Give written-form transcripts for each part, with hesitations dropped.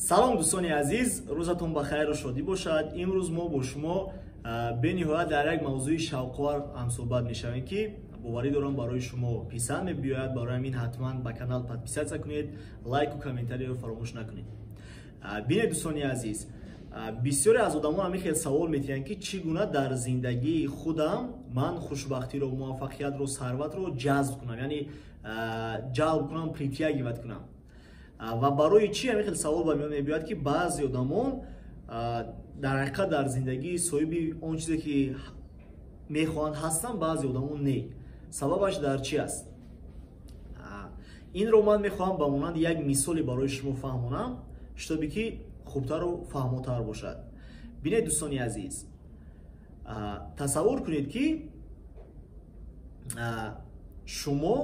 Салом, дӯстони азиз, рӯзатон ба хайру шодӣ бошад. Имрӯз мо бо шумо бениҳоят дар як мавзӯи шавқовар ҳамсӯҳбат мешавем, ки боварӣ дорам, барои шумо писанд мебиёяд. Барои ҳамин ҳатман ба канал подписаться кунед, лайку комментарийро фаромӯш накунед. Бинед, дӯстони азиз, бисёре аз одамон ҳамин хел савол метиҳанд, ки чӣ гуна дар зиндагии худам ман хушбахтиро, муваффақиятро, сарватро ҷазб кунам, яъне ҷалб кунам, притягивать кунам. Ва барои чӣ ҳамин хел савол ба миён мебиёяд, ки баъзе одамон дар ҳақиқат дар зиндагӣ соҳиби он чизе, ки мехоҳанд, ҳастанд, баъзе одамон не? Сабабаш дар чӣ аст? Инро ман мехоҳам ба монанди як мисоле барои шумо фаҳмонам, чтобы ки хубтару фаҳмотар бошад. Бинед, дӯстони азиз, тасаввур кунед, ки шумо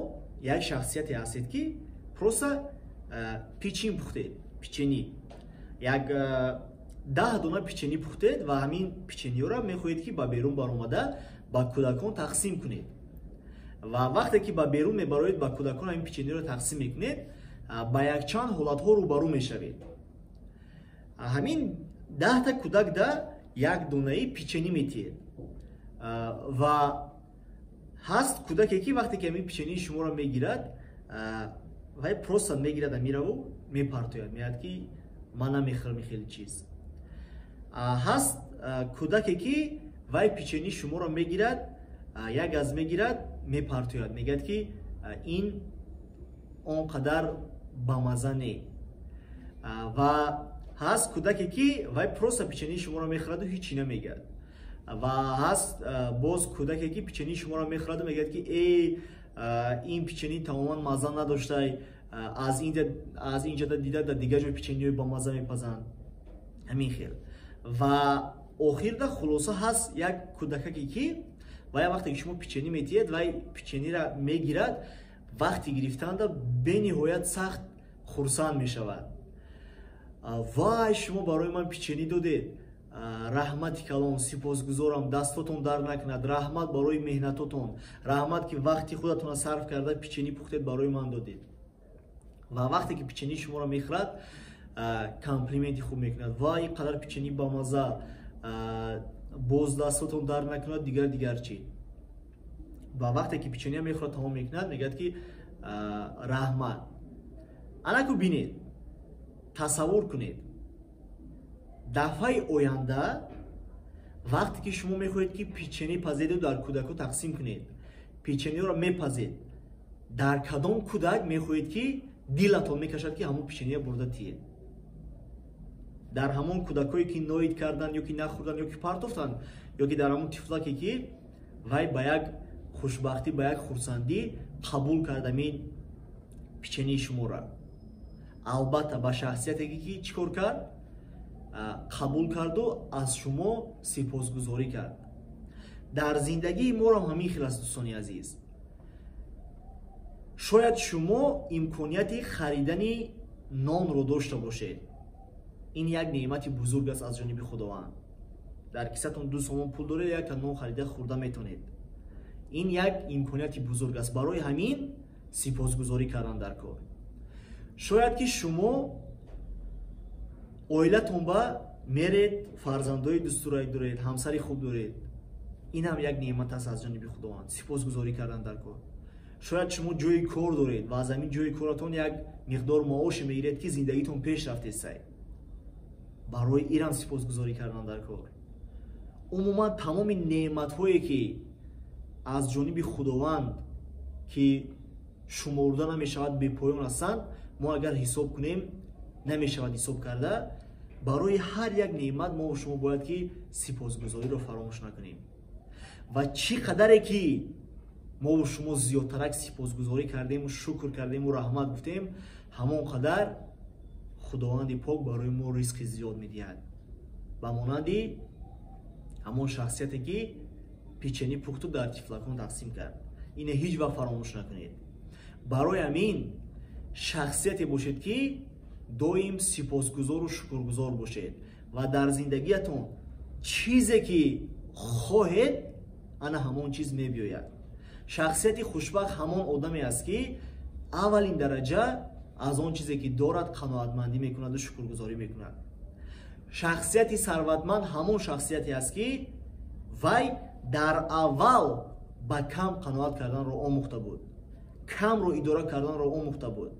як шахсияте ҳастед, ки просто пичин пухтед, печенье, як 10 дона печенье пухтед ва ҳамин печеньеро мехоҳед, ки ба берун баромада ба кӯдакон тақсим кунед. Ва вақте ки ба берун мебароед, ба кӯдакон ҳамин печеньеро тақсим мекунед, ба якчанд ҳолатҳо рӯбарӯ мешавед. Ҳамин 10-та кӯдак да як донаи печенье метиҳед ва ҳаст кӯдаке, ки вақте ки ҳамин печеньеи шуморо мегирад, вай просто мегирад, мираву мепартояд, меяд, ки ман намехӯрам хеле чиз. Ҳаст кӯдаке, ки вай печеньеи шуморо мегирад, як газ мегирад, мепартояд, мегӯяд, ки ин он қадар бамаза не. Ва ҳаст кӯдаке, ки вай просто печеньеи шуморо мехӯраду ҳечи намегӯяд. Ва ҳаст боз кӯдаке, ки печеньеи шуморо мехӯраду мегӯяд, ки э, ин печенье тамоман мазза надоштай, аз инҷа дида дар дигар ҷой печеньеҳои бамазза мепазанд. Ҳамин хел. Ва охирда, хулоса, ҳаст як кӯдакаке, ки вай вақте ки шумо печенье метиҳед, вай печеньеро мегирад, вақти гирифтанда бениҳоят сахт хурсанд мешавад: «Вай, шумо барои ман печенье додед, раҳмати калон, сипосгузорам, дастотон дард накунад, раҳмат барои меҳнатотон, раҳмат, ки вақти худатонро сарф карда печенье пухтед, барои ман додед». Ва вақте ки печеньеи шуморо мехӯрад, комплименти хуб мекунад: «Вай, ин қадар печенье бамазза, боз дастотон дард накунад», дигар дигар чӣ. Ва вақте ки печенье мехӯрад, тамом мекунад, мегӯяд, ки раҳмат. Анаку бинед, тасаввур кунед, дафъаи оянда вақте ки шумо мехоҳед, ки печенье пазеду дар кӯдакҳо тақсим кунед, печеньеро мепазед, дар кадом кӯдак мехоҳед, ки дилатон мекашад, ки ҳамон печенье бурда тиед? Дар ҳамон кӯдакҳое, ки ноид карданд, ё ки нахӯрданд, ё ки партофтанд, ё ки дар ҳамон тифлаке, ки вай ба як хушбахтӣ, ба як хурсандӣ қабул кард ҳамин печеньеи шуморо? Албатта, ба шахсияте, ки чӣ кор кард? Қабул карду аз шумо сипосгузорӣ кард. Дар зиндагии моро ҳамин хел аст, дӯстони азиз. Шояд шумо имконияти харидани нонро дошта бошед. Ин як неъмати бузург аст аз ҷониби Худованд. Дар кисатон 2 сомон пул доред, якта нон харида хӯрда метавонед. Ин як имконияти бузург аст, барои ҳамин сипосгузорӣ кардан дар кор. Шояд ки шумо оилатон ба меред, фарзандои дӯстдорак доред, ҳамсари хуб доред. Ин ҳам як неъмат аст аз ҷониби Худованд, сипосгузорӣ кардан дар кор. Шояд шумо ҷои кор доред ва аз ҳамин ҷои коратон як миқдор маоше мегиред, ки зиндагитон пеш рафтесай. Барои инам сипосгузорӣ кардан дар кор. Умуман, тамоми неъматҳое, ки аз ҷониби Худованд, ки шуморда намешавад, бепоён ҳастанд, мо агар ҳисоб кунем, намешавад ҳисоб карда. Барои ҳар як неъмат мо шумо бояд ки сипосгузориро фаромӯш накунем. Ва чӣ қадаре ки мову шумо зиёдтарак сипосгузорӣ кардему, шукр кардему, раҳмат гуфтем, ҳамон қадар Худованди пок барои мо ризқи зиёд медиҳад, ба монанди ҳамон шахсияте, ки печенье пухту дар тифлакон тақсим кард. Ине ҳеҷ вақт фаромӯш накунед. Барои ҳамин шахсияте бошед, ки доим сипосгузору шукргузор бошед ва дар зиндагиятон чизе ки хоҳед, ана ҳамон чиз мебиёяд. Шахсияти хушбахт ҳамон одаме аст, ки аввалин дараҷа Аз он чизе, ки дорад, қаноатмандӣ мекунаду шукргузорӣ мекунад. Шахсияти сарватманд ҳамон шахсияте аст, ки вай дар аввал ба кам қаноат карданро омӯхта буд, камро идора карданро омӯхта буд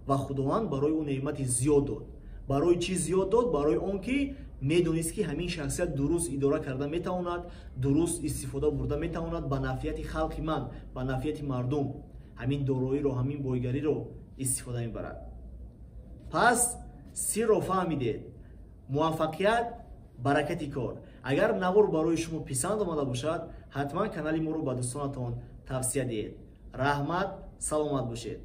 ва Худованд барои ӯ неъмати зиёд дод. Барои чӣ зиёд дод? Барои он ки медонист, ки ҳамин шахсият дуруст идора карда метавонад, дуруст истифода бурда метавонад, ба нафъияти халқи ман, ба нафъияти мардум ҳамин дороиро, ҳамин бойгариро истифода мебарад. Пас сирро фаҳмидед: муваффақият — баракати кор. Агар навор барои шумо писанд омада бошад, ҳатман канали моро ба дӯстонатон тавсия диҳед. Раҳмат, саломат бошед.